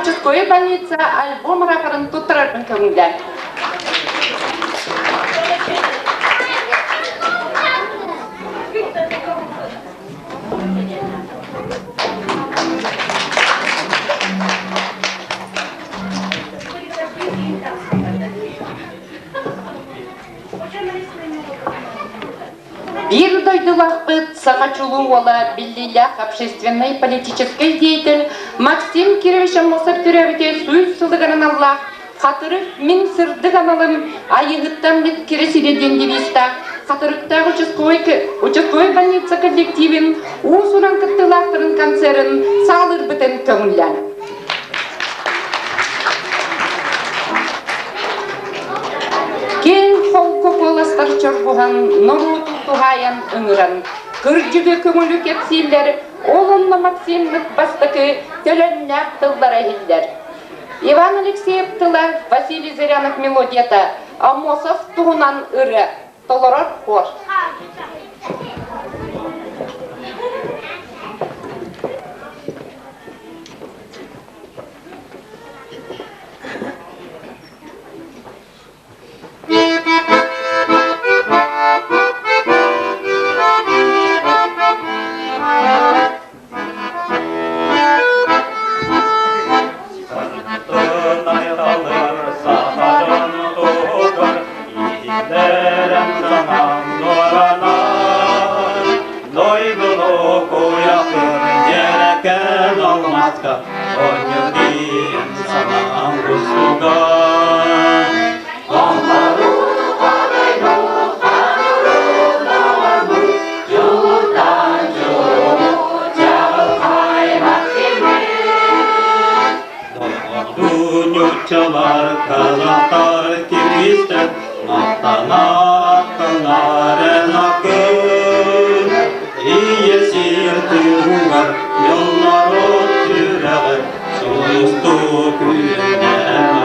участковай больница альбом рапорын туттарарбын көҥүллээн. Биир дойдулаахпыт саха чулуу уола биллиилээх общественнай-политическай деятель Максим Кирович Аммосов төрөөбүтэ сүүс сылыгар аналлаах «Хатырык мин сырдык аналым айыһыттан мит кирэ сирэ» диэн девизтаах Хатырыктаах участковай, участковай больница коллективин уус-уран кыттыылаахтарын концерын саалырбытын көҥүллээн. Киэҥ холку куоластар чоргуһан, норуоту туһаайан ыҥыран, кырдьыгы көҥүлү кэпсииллэр, ол онно Максимнык бастакы төлөннөөх тыллара иһиллэр. Иван Алексеев тыла, Василий Зырянов мелодията, Аммосов туһунан ырыа, толорор хор. Ньуччалар казахтар киргизтэр махтана-аттанар акын Ийэ сир туһугар дьоннорун сүрэҕэр сулустуу күннээн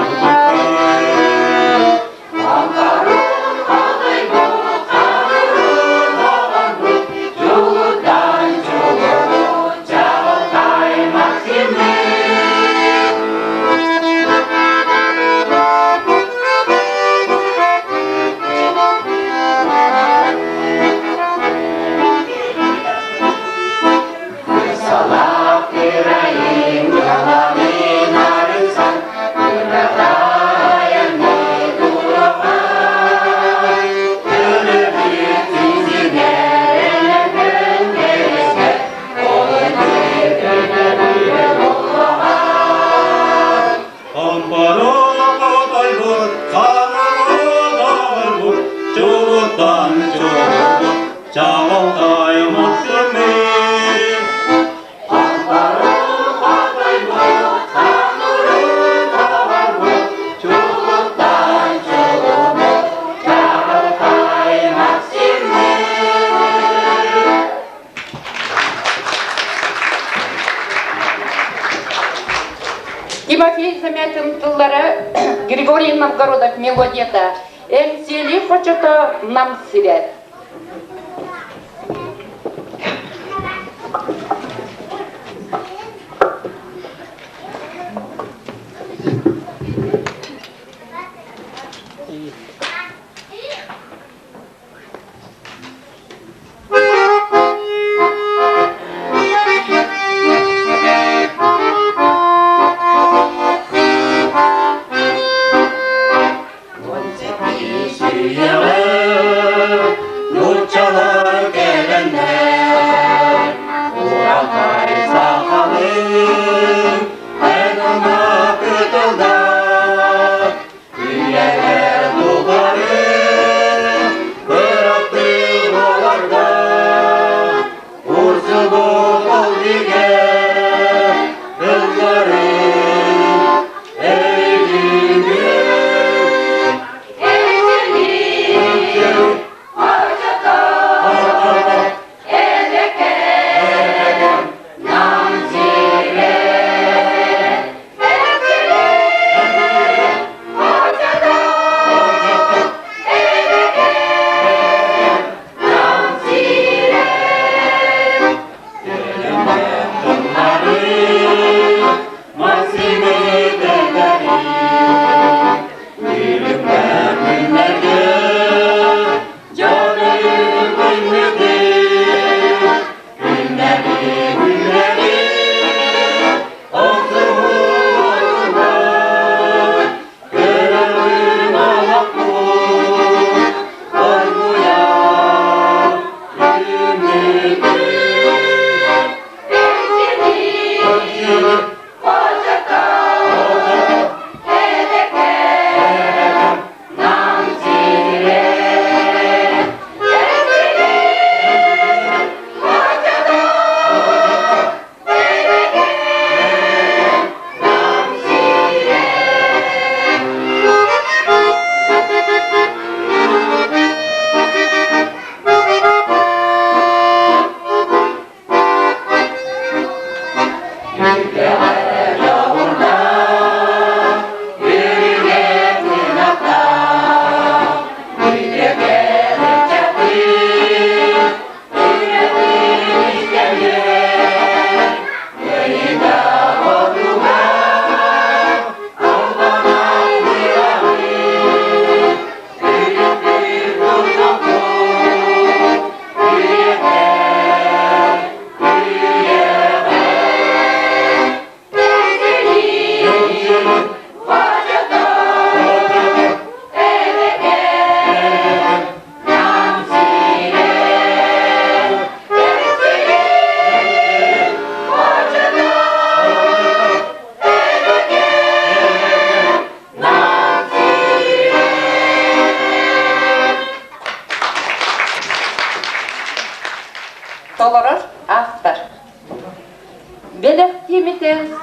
Тимофей Замятин тыллара Григорий Новгородов мелодията Эҥсиэли хочото Нам сирэ.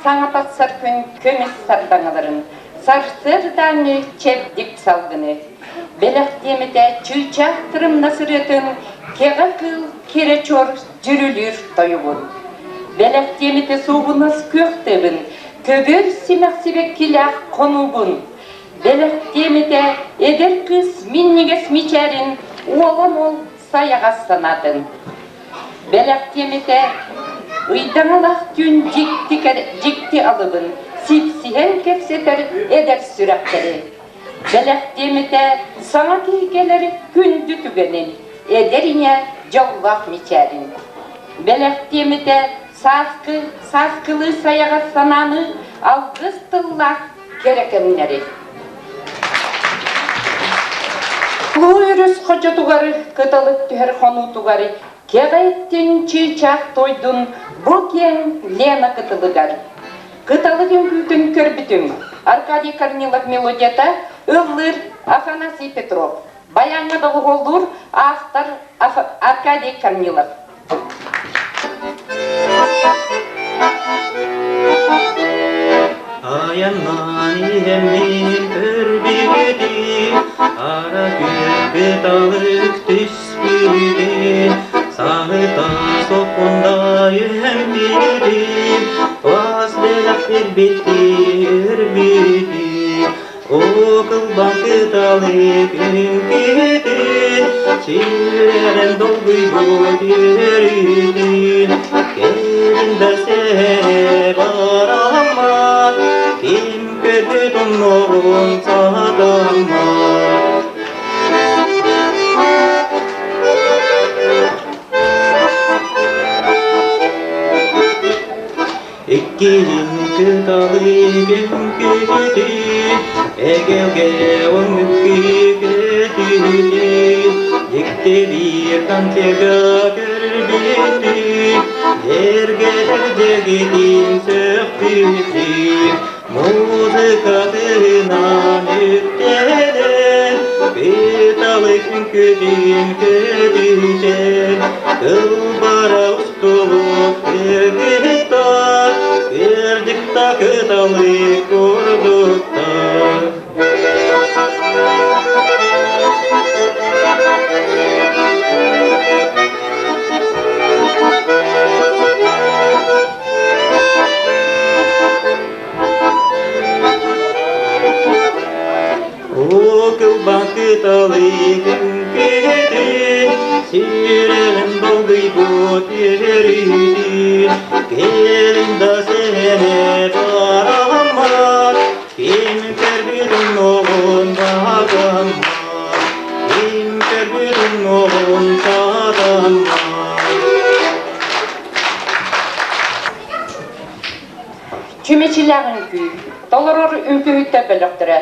саҥа тахсар күн көмүс сардаҥаларын, сарсыардааҥҥы чэбдик салгыны. Бэлэхтиэм этэ чыычаах тырымнас ырыатын, кэҕэ кыыл кэрэ чуор дьүрүлүүр тойугун. Бэлэхтиэм этэ суугунас күөх тыабын, көбүөр симэх сибэккилээх хонуубун. Бэлэхтиэм этэ эдэр кыыс минньигэс мичээрин, уолан уол сайаҕас санаатын. Бэлэхтиэм этэ ыйдаҥалаах түүн дьикти, дьикти алыбын, сипсиһэн кэпсэтэр эдэр сүрэхтэри. Бэлэхтиэм этэ саҥа киһи кэлэр күндү түгэнин, эдэр ийэ дьоллоох мичээрин. Бэлэхтиэм этэ сааскы, сааскылыы сайаҕас санааны, алгыс тыллаах кэрэ кэмнэри. Улуу өрүс хочотугар, кыталык түһэр хонуутугар кэҕэттин чыычаах туойдун бу киэҥ Лена кытылыгар. Кыталык үҥкүүтүн көрбүтүм. Аркадий Корнилов мелодията ыллыыр Афанасий Петров. Баяҥҥа доҕуһуоллуур автор Аркадий Корнилов. Айаннаан иһэммин көрбүтүм, ара кыталык түспүтүм, саһыта сокунда үһэммитим, бас бэлэх билбитти өрбүтүм, Окулба кыталык үҥкүүтүн, сүрэҕим долгуйбут үөрүүтүн, кэлин да сэһэ бараммат, ким көрбүт оннугун сатаммат. Иккиһин кыталык үҥкүүтүн, эгэлгэ үҥкүүтүн, дьикти биир концерга көрбүтүм, дьэргэтэр дьэгитин сөхпүтүм, музыкатынан үктэнэн, кыталык үҥкүүтүн көтүтэн, тылбара устубут кыргыттар, кырдьыкта кыталык курдуктар. Оо, кылбаа кыталык үҥкүүтүн, сүрэҕим долгуйбут үөрүүтүн, кэлин да сэһэнэ бараммат, ким көрбүт оннугун баҕаммат, ким көрбүт оннугун сатаммат. Чүмэчилээх үҥкүү толорор үҥкүүһүттэр бөлөхтөрө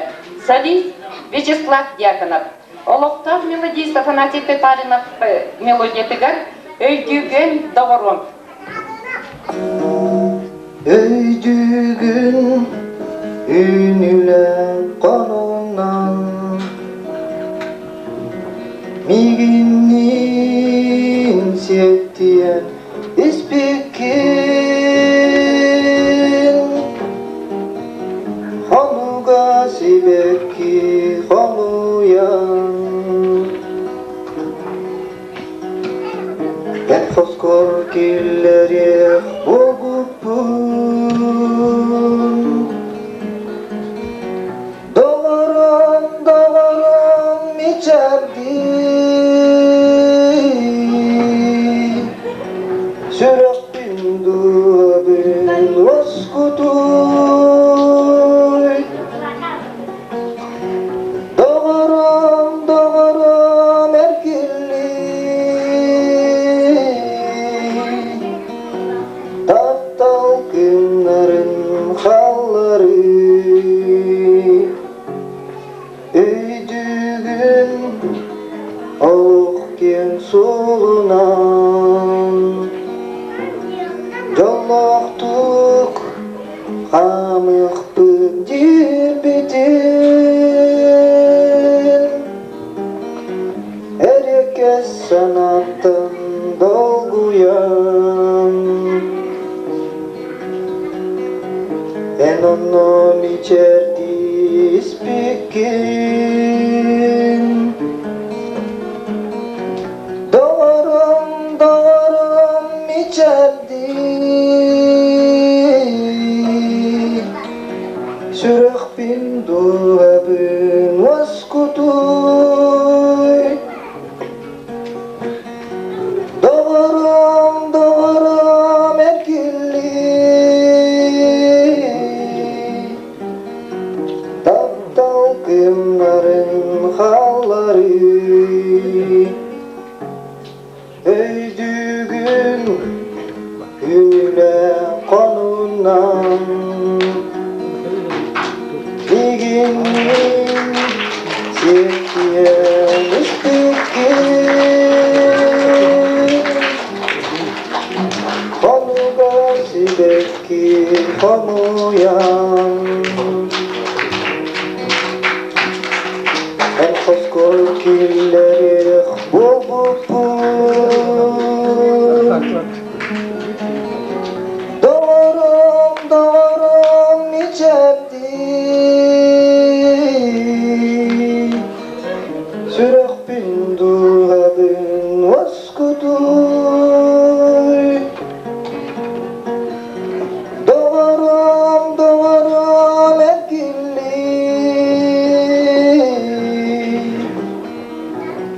солист Вячеслав Дьяконов, олохтоох мелодист Афанасий Татаринов мелодиятыгар «Өйдүүгүн, доҕоруом». Өйдүүгүн үүнүлэ хонунан Мигинниин сиэттиэн испиккин Хонуга сибэкки хомуйан Эн хоскор киллэриэх буолбуппун Доҕорум, доҕорум мичээрдии Сүрэхпин дууһабын уоскутууй Доҕорум, доҕорум эргиллиий Таптал күннэрин халларыы Өйдүүгүн. Доҕорум, доҕорум мичээрдии, Сүрэхпин дууһабын уоскутуй. Доҕорум, доҕорум эргиллиий, Таптал кыымнарын хаалларыы. Өйдүүгүн үлэ хонунан Дигиннин сиртиэн испиккин Хонуга сибэкки хомуйан Эн хоско киллэриэх буолбуппун Доҕорум, доҕорум мичээрдии Сүрэхпин дууһабын уоскутуй Доҕорум, доҕорум эргиллиий,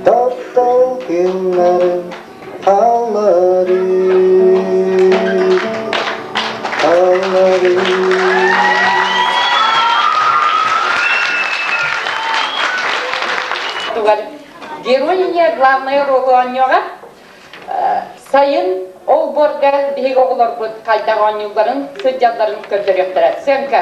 Таптал күннэрин хаалларыы, хаалларыы. Героиня главная ролу оонньуоҕа. Сайын олбуорга биһиги оҕолорбут хайдах оонньуулларын, сылдьалларын көрдөрүөхтэрэ. Сыаҥка.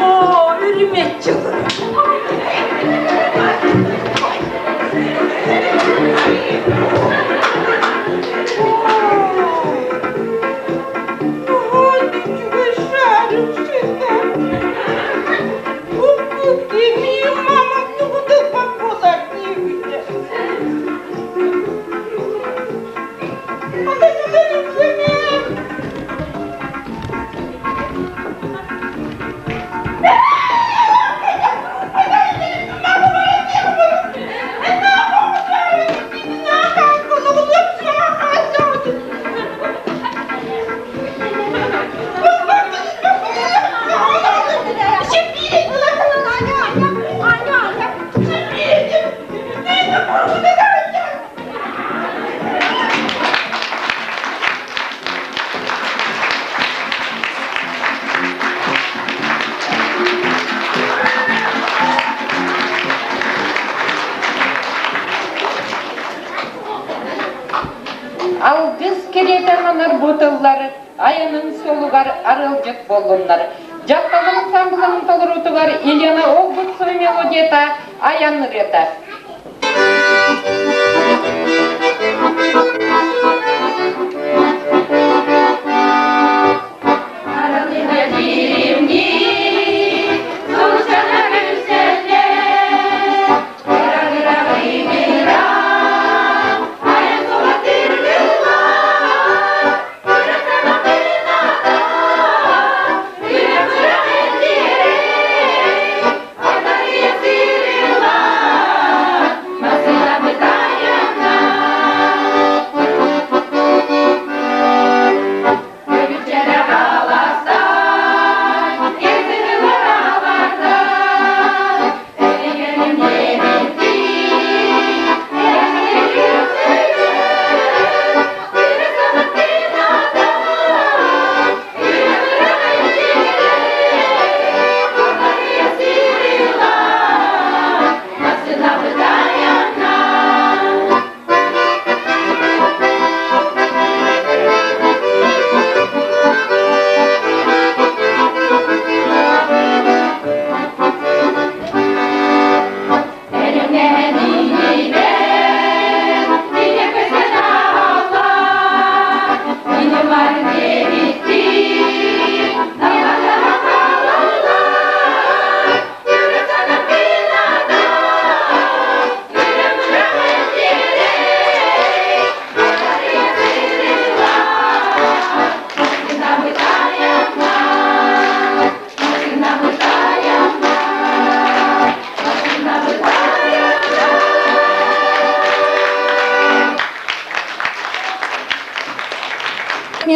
Оо, үрүмэччи Алгыс кэриэтэ ананар бу тыллар айанын суолугар арыалдьыт буоллуннар. Дьахталлар ансамблын толоруутугар Елена Олгутцева мелодията айан ырыата.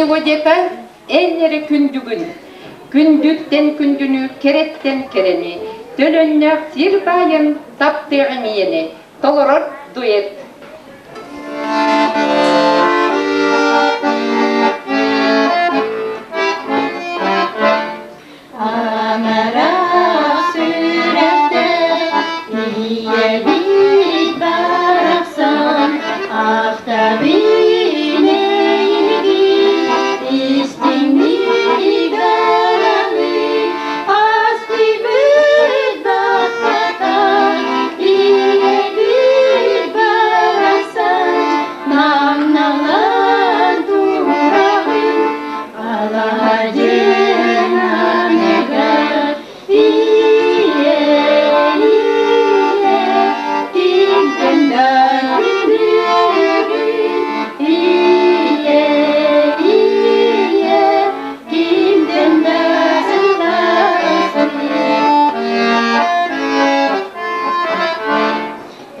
мелодията эн эрэ күндүгүн, күндүттэн күндүнү, кэрэттэн кэрэни, төлөннөөх сир баайын таптыаҕым ийэни толорор дуэт. Амарах сүрэхтэр ийэбит барахсан ахтабын эйигин истиҥник араныы астыйбыт баттатан ийэбит барахсан наҥналан тураҕын Алаадьын аныгар ийэ, ийэ, кимтэн да күндүгүн, ийэ, ийэ, кимтэн да сылааскын.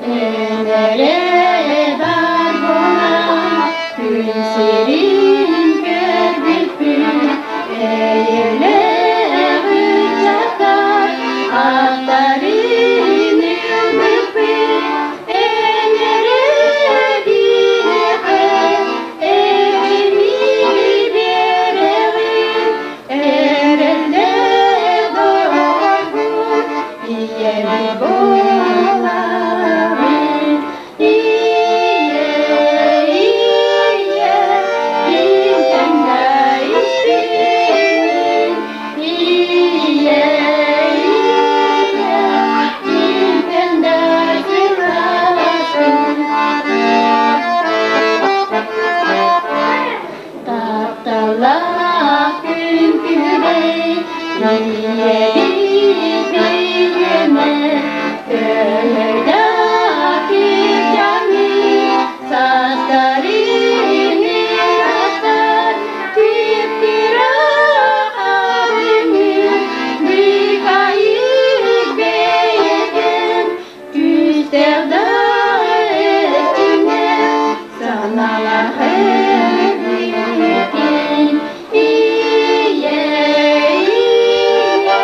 Эн эрэ бар буолан күн сирин көрбүппүн, эйэлээх ыччаттар аттарын ылбыппын. Эн эрэ биһиэхэ эми биэрэҕин, эрэллээх доҕорбут Ийэби буолабын, ийэ, ийэ, кимтэн да истиҥин, ийэ, ийэ, кимтэн да сылааскын. Тапталлаах күн күбэй, ийэбит биһиэнэ, төһөлөөх кырдьаҥый, саастарын ыаратар, күп-күрэх арыҥын, быыкайык бэйэтин, күүстээх да эрчимнээх, санаалаах эбиккин. Ийэ, ийэ,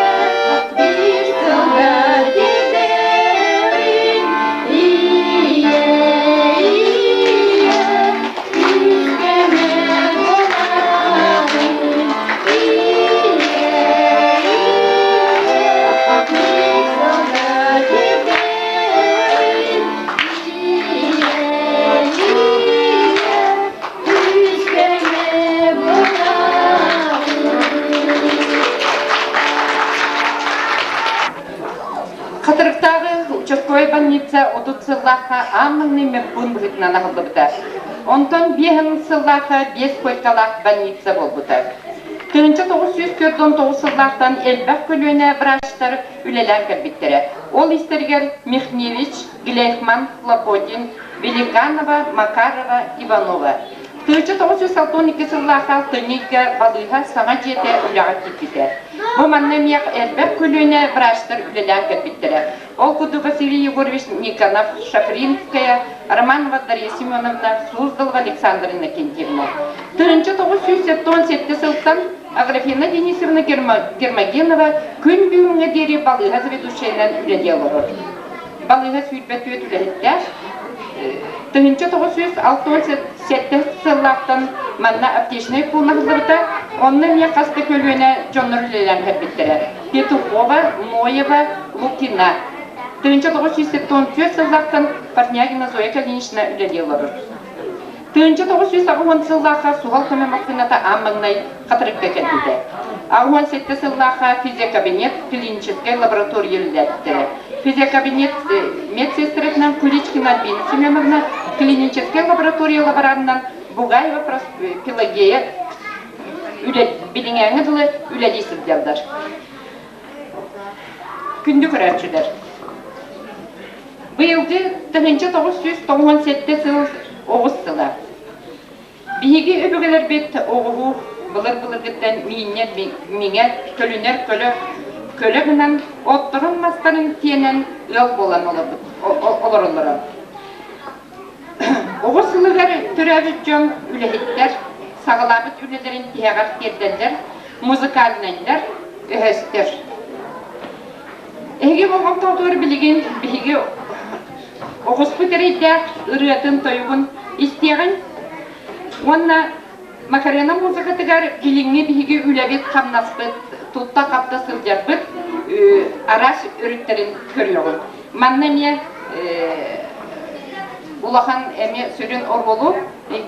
биир сылга тирдэҕин, ийэ, ийэ, күүскэ буолаҕын, ийэ, ийэ, биир сылга тирдэҕин, ийэ, ийэ, күүскэ буолаҕын. Хатырыктааҕы участковай больница 30 сыллаахха аан маҥнай мөккун быһыытынан аһыллыбыта. Онтон биэһин сыллаахха биэс койкалаах больница буолбута. 1949 сыллаахтан элбэх көлүөнэ врачтар үлэлээн кэлбиттэрэ. Ол истэригэр Михневич, Глейхман, Хлопотин, Великанова, Макарова, Иванова. 1962 сыллаахха алтынньыга балыыһа саҥа дьиэтэ үлэҕэ киирбитэ. Бу манна эмиэ элбэх көлүөнэ врачтар үлэлээн кэлбиттэрэ. Ол курдук Василий Егорович Никонов, Шафринская, Романова Дарья Семеновна, Суздалова Александра Иннокентьевна. 1977 сылтан Аграфена Денисовна Гермогенова күн бүгүҥҥэ диэри балыыһа заведующайынан үлэлии олорор. Балыыһа 24 үлэһиттээх. 1967 сыллаахтан манна аптечнай пуун аһыллыбыта. Онно эмиэ хас да көлүөнэ дьоннор үлэлээн кэлбиттэрэ. Петухова, Ноева, Лукина. 1974 сыллаахтан Портнягина Зоя Калинична үлэлии олорор. 1980 сыллаахха суһал көмө массыыната аан маҥнай Хатырыкка кэлбитэ. 87 сыллаахха физиокабинет клиническэй лаборатория үлэлээбиттэрэ. Физиокабинет медсестрэтинэн Куличкина Альбина Семеновна, клиническэй лаборатория лаборанынан Бугаева Пелагея билиҥээҥҥэ дылы үлэлии сылдьаллар. Күндү көрөөччүлэр! Быйылгы 1997 сыл оҕус сыла. Биһиги өбүгэлэрбит оҕуһу былыр-былыргыттан миинньэр миҥэ, көлүнэр көлө, көлө гынан отторун-мастарын тиэнэн ыал буолан олороллоро. Оҕус сылыгар төрөөбүт дьон үлэһиттэр, саҕалаабыт үлэлэрин тиһэҕэр тиэрдэллэр, музыкальнайдар, өһөстөр. Эһиги болҕомтоҕутугар билигин биһиги оҕуспут эрэйдээх ырыатын-тойугун истиэҕиҥ уонна Макарена музыкатыгар билиҥҥи биһиги үлэбит-хамнаспыт, тутта-хапта сылдьарбыт араас өрүттэрин көрүөҕүҥ. Манна эмиэ улахан эмиэ сүрүн оруолу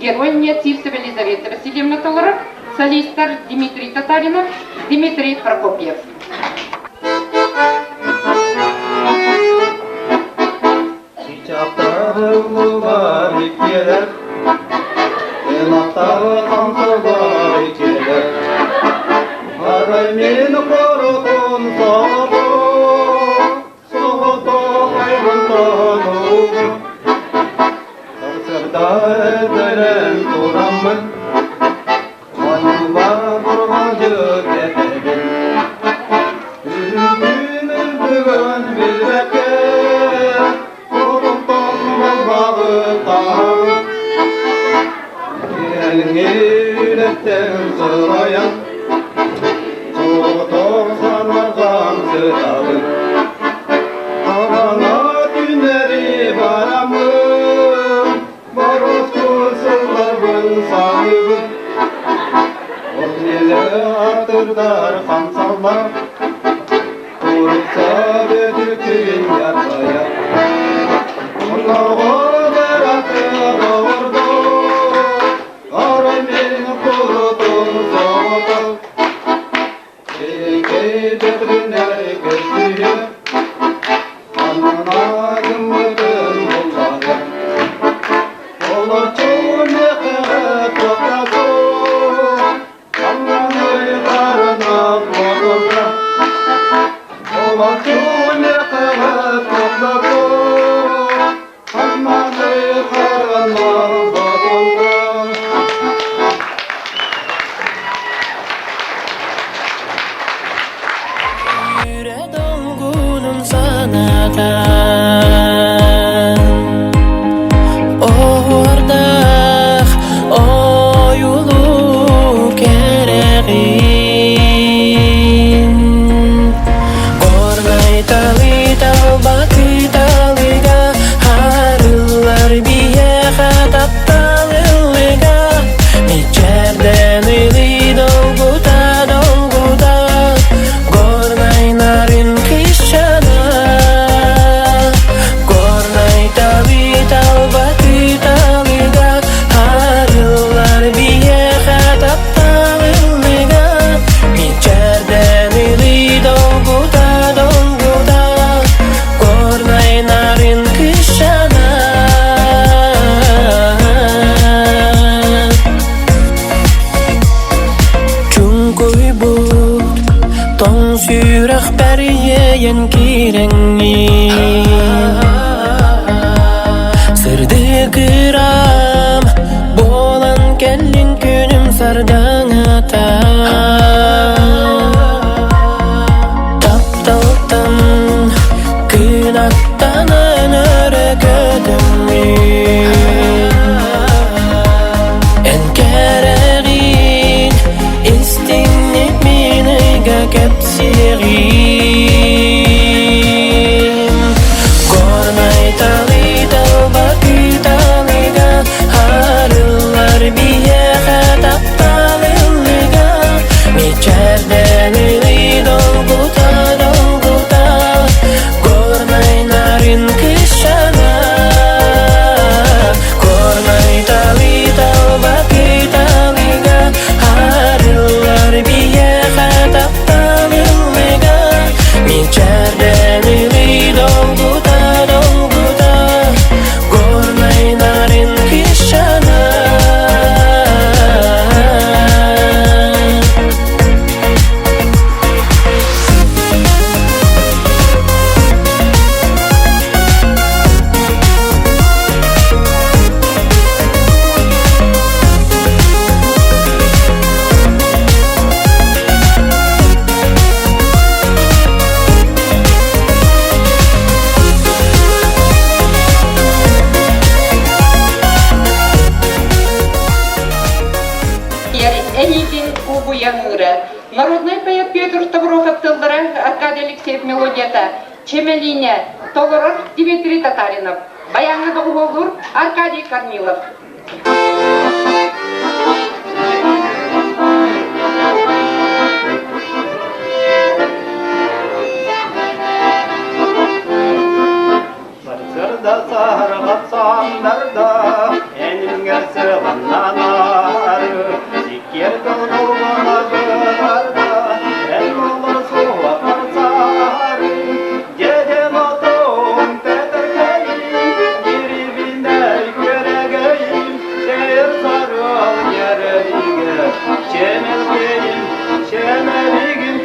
герой Сивцева Елизавета Васильевна толорор, солистар Дмитрий Татаринов, Дмитрий Прокопьев. Чычаптарыллылар иккиэлэр, ынахтары хамсалар иккиэлэр. Арай мин хоротун соҕото, соҕото айбынтан угун. Сарсыарда эрдэлэн тураммын, Манна бурҕалдьы кэтэбин. Күн үрдүгүн билбэккэ, курутуктан балбаҕы таһабын. Киэҥи үлэттэн сылайан, соҕотох санарҕаан сытабын. Хараҥа түүннэри бараммын, Бороску сылларбын саныыбын, Ол неле атырдар хамсаллар, Курукса бөтүкүн ярбайа. Онноҕор аты доҕордо, Арай мин курутун соҕотох, Кэкэй бөтүнэр көстүө, Аннана гыммытын буллаҕым. Олорчу миэхэҕэ тоқтату, Амманы барына буолла. Олорчу миэхэҕэ тоқтату, Амманы барына буолла. Сүүрэ долгунун санатан Оһуордаах ойуулуу кэрэҕин Горнай талыы талбаты талыга Харыллар биһиэхэ таптал ыллыга Мичээрдэн ылыы долгута долгута Горнай нарын кыысчаана Горнай талыы талбаты талыга Харыллар биһиэхэ таптал ыллыга Мичээрдэн ылыы долгута долгута Горнай нарын кыысчаана Чуҥкуйбут тоҥ сүрэхпэр иэйэн киирэҥҥин Сырдык ырам буолан кэллин күнүм сардаҥата Тапталтан күн аттанан өрө көтөммүн Эн кэрэҕин истиҥник мин ыйга кэпсиэҕим Горнай талыы талбакыы талыга Арыллар биһиэхэ таптал ыллыга Мичээрдэн ылыы долгута долгута Горнай. Чэмэлиинэ толорор Дмитрий Татаринов, баяҥҥа доҕуһуоллуур Аркадий Корнилов. Сарсыарда саһарҕа сааннарда, эниҥҥэр сыаланнанаары, иккиэр тыллана гынарда, эн олор суохпар саары, дьэдьэн отун тэтэркэйим, дирибинэй күөрэгэйим, чэйэр сарыал дьэрэлигэ, чэмэлкэйим, чэмэлигим,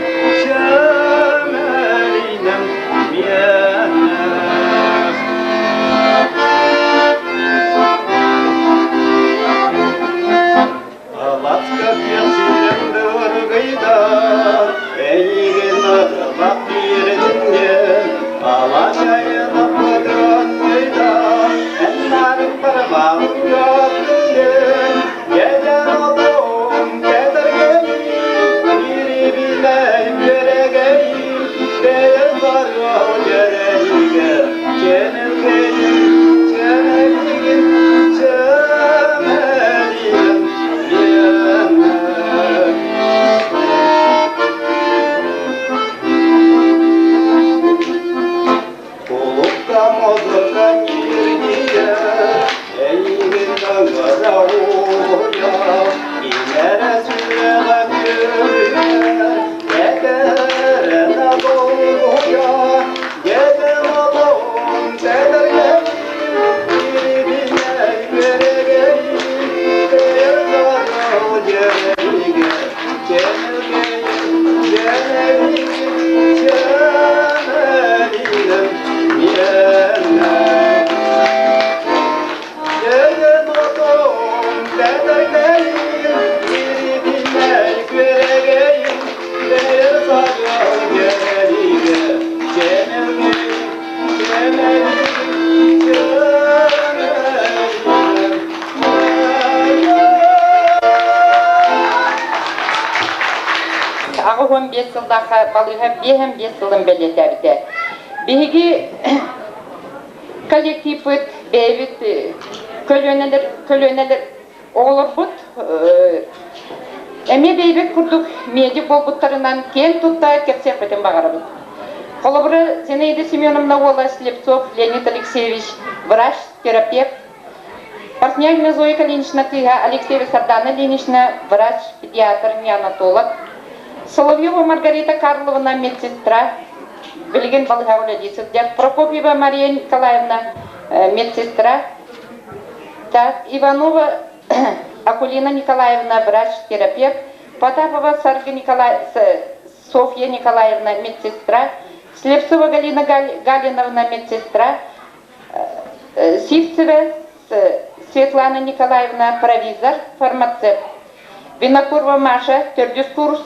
чэмэлинэм миэнэ. Аласка пьесинен дыргыйдар, эйигин арылах биэрдиннэр, алачайын аппытыаттыйдар, эн нарын бармаҕын көттүннэр, дьэдьэн отун кэтэргэйим, ирибинэй күөрэгэйим, бэйэ сарыал дьэрэйигэр, чэмэлгэйим, чэмэлигин, чэмэлиэм миэнэ. Кулукка музыка киирдиэ, эйигин ыҥыра уһуйа, кинэрэ сүрэҕэ күрүйэр, этэрэнэ долгуйа, дьэдьэн отун тэтэргэйим, кирибинэй күөрэгэйим, тэйэр сарыл дьэрэйгэ, чэмэлгэйим, дьэнэлигим, чэмэлинэм миэнэ. Дьэдьэн отун тэтэргэйим, кирибинэй күөрэгэйим, тэйэр сарыл дьэрэйгэ, чэмэлгэйим, чэмэлигим, чэмэлинэм миэнэ. 85 сыллаахха балыыһа 55 сылын бэлиэтээбитэ. Биһиги коллективпыт бэйэбит көлүөнэлэр көлүөнэлэр оҕолорбут эмиэ бэйэбит курдук медик буолбуттарынан киэн тутта кэпсиэхпитин баҕарабыт. Холобура, Зинаида Семеновна уола Слепцов Леонид Алексеевич врач, терапевт, Портнягина Зоя Калинична кыыһа Алексеева Сардана Ильинична врач, педиатр, неонатолог, Соловьева Маргарита Карловна медсестра, билигин балыһа үлэлии сылдьар, Прокопьева Мария Николаевна медсестра, так, Иванова Акулина Николаевна врач-терапевт, Потапова Саргы Николай... Софья Николаевна медсестра, Слепцова Галина Галиновна медсестра, Сивцева Светлана Николаевна провизор, фармацевт. Винокурова Маша төрдүс курс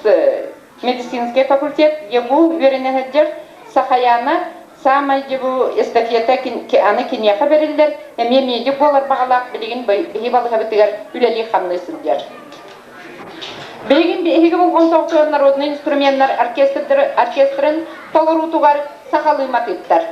медицинский факультет ЕГУ үөрэнэһэрдэр Сахаяна саамай дьыбу эстафета аны киниэхэ бэриллэр, эмиэ медик буолар баҕалаах билигин биһи балыһабытыгар үлэлии-хамныы сылдьар. Билигин биһиги болҕомтоҕутугар народнай инструменнар оркестрын толоруутугар сахалыы матыыптар.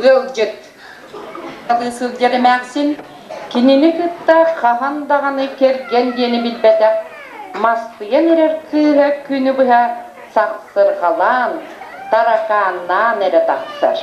Ыалдьыт Атыы сылдьар эмээхсин кинини кытта хаһан даҕаны кэргэн диэни билбэтэх, мастыйан эрэр кыыһа күнү быһа сахсырҕалаан, таракааннаан эрэ тахсар.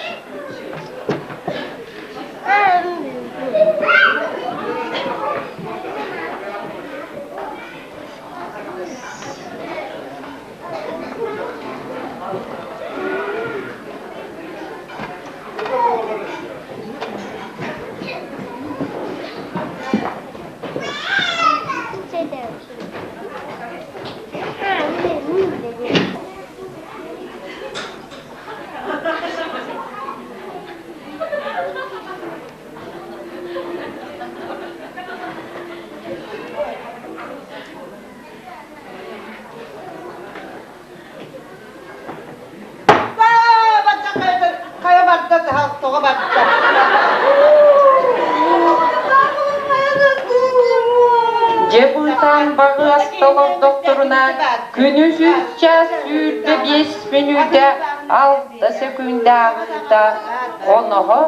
Хайа барда тоҕо барда? Дьэ быытаан баҕыас толордохторуна күнүс үс чаас 25 мүнүүтэ 6 сөкүүндэ ааһыыта хоноһо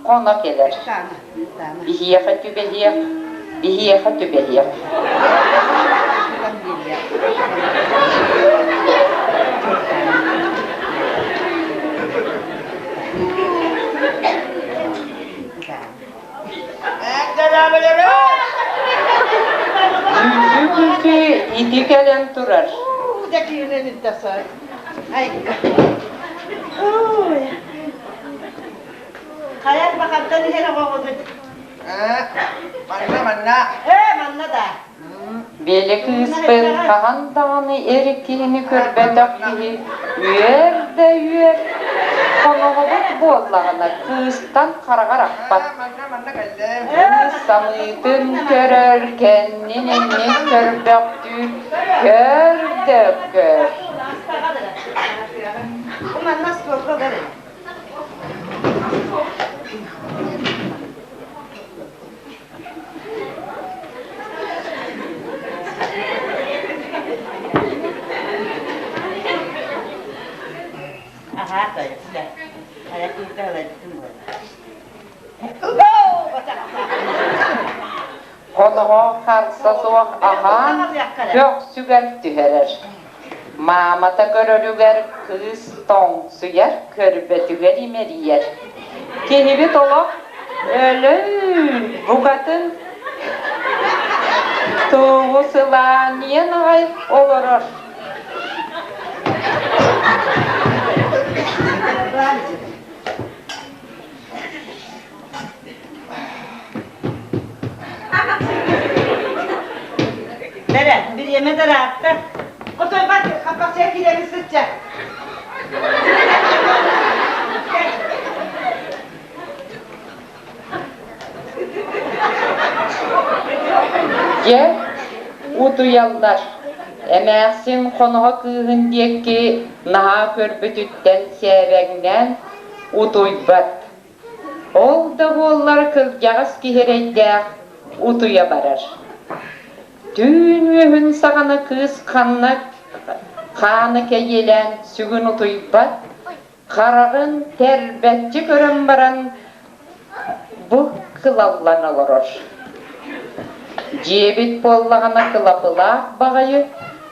хоно кэлэр. Биһиэхэ түбэһиэх, биһиэхэ түбэһиэх. Дьүүллүү күлкү ити кэлэн турар. Хайа бакантан иһэр оҕоҕунуй? Манна, манна. Ээ, манна да. Били кыыспын хаһан даҕаны эр киһини көрбөтөх киһи үөр да үөр, хоноһобут буоллаҕына кыыстан хараҕар ахпат. Манна, манна кэллим. Кыыс самыытын көрөр, кэннин иннин көрбөхтүүр, көр да көр. Манна остуолга олор. Хоноһо харса суох аһаан көхсүгэр түһэрэр. Маамата көрөрүгэр кыыс тоҥсуйар, көрбөтүгэр имэрийэр. Киһибит олох өлөн букатын тугу сылаанньыйан аҕай олорор. Бэрэ, бириэмэ да ыраатта. Хотойбат хаппахчыга киирэбин сычча. Дьэ, утуйаллар. Эмээхсин хоноһо кыыһын диэки наһаа көрбүтүттэн сээбэҥнээн утуйбат. Ол да буоллар кырдьаҕас киһи эрэйдээх утуйа барар. Түүн үөһүн саҕана кыыс ханна хаана кэйиэлээн сүгүн утуйбат, хараҕын тэрбэччи көрөн баран бу кылаллан олорор. Дьиэбит буоллаҕына кылапылаах баҕайы,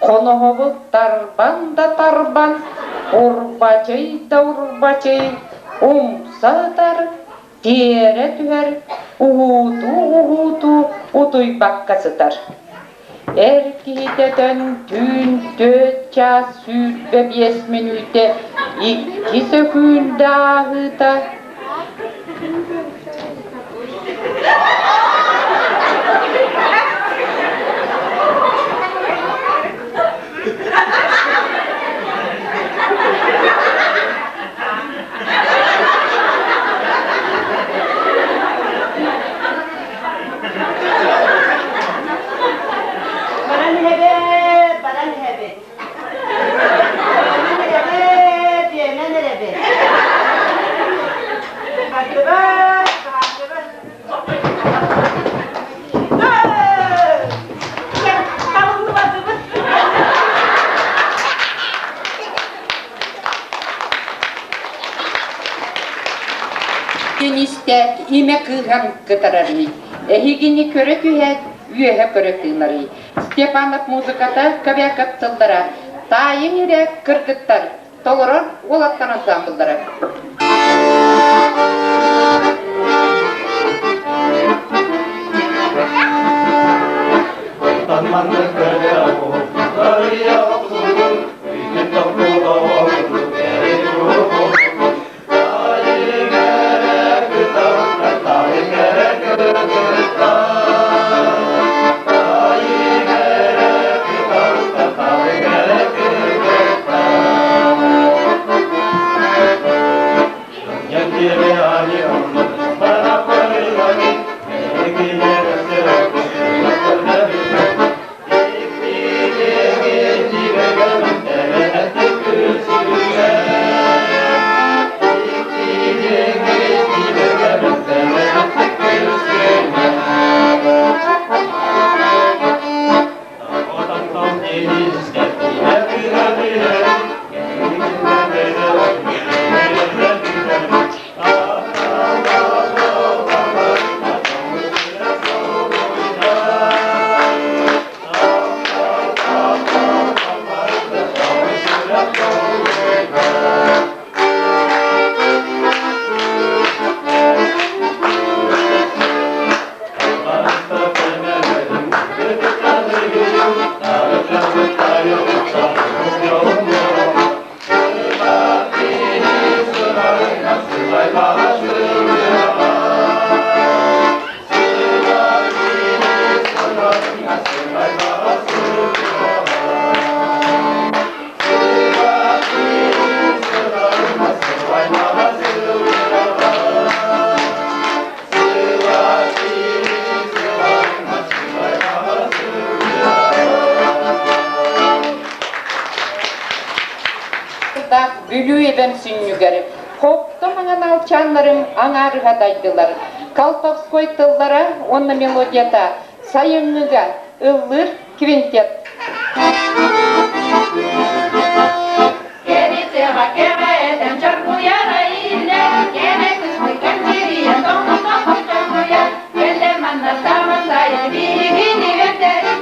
хоноһобут тарбан да тарбан, урбачый да урбачый, умса ытар, тиэрэ түһэр, уһуутуу-уһуутуу утуйбакка сытар. Эр киһитэ өтөн түүн 4 чаас 25 мүнүүтэ 2 сөкүүндэ ааһыыта Баран иһэбит, баран иһэбит. диэн истээт, имэ кыыһан кытарарый, эһигини көрө түһээт, үөһэ көрө тыынарый. Степанов музыката Кобяков тыллара, таайыҥ эрэ кыргыттар, толорор уолаттар ансаамбыллара. Маннык көрө Арыйа охсубут, бүтүн токулоо Бүлүү эбэм сүнньүгэр хопто маҥан алчааннарым аҥаарыһа дайдылар. Колтовской тыллара уонна мелодията сайыҥҥыга ыллыыр квинтет. Кэритиҕэ кэҕэтэн чоргуйара иһиллэр, кэрэ кыһыл кэмчирийэн тоҥмут чоргуйар, кэллэ манна сааман сайын биһигини үөрдэрин,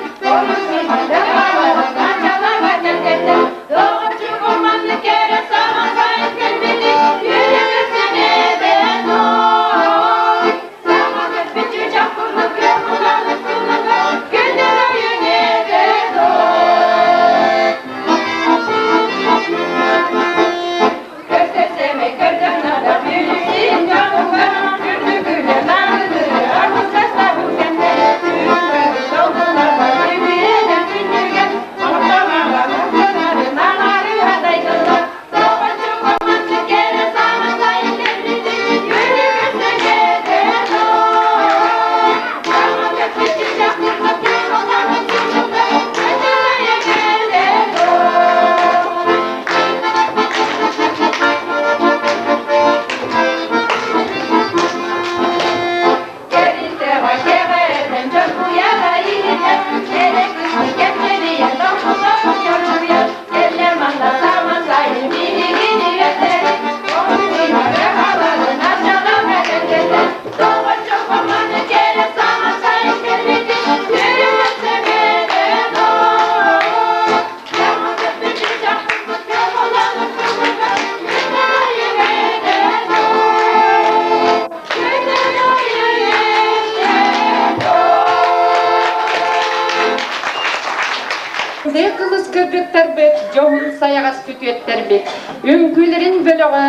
Кылыс кыргыттарбыт, дьоһун сайаҕас күтүөттэрбит, үҥкүүлэрин бөлөҕө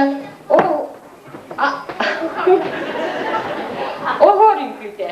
ол оһуор үҥкүүтэ.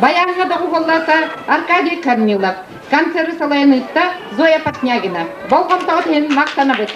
Баяҥҥа доҕуһуоллаата Аркадий Корнилов. Концеры салайан ыытта Зоя Портнягина. Болҕомтоҕут иһин махтанабыт.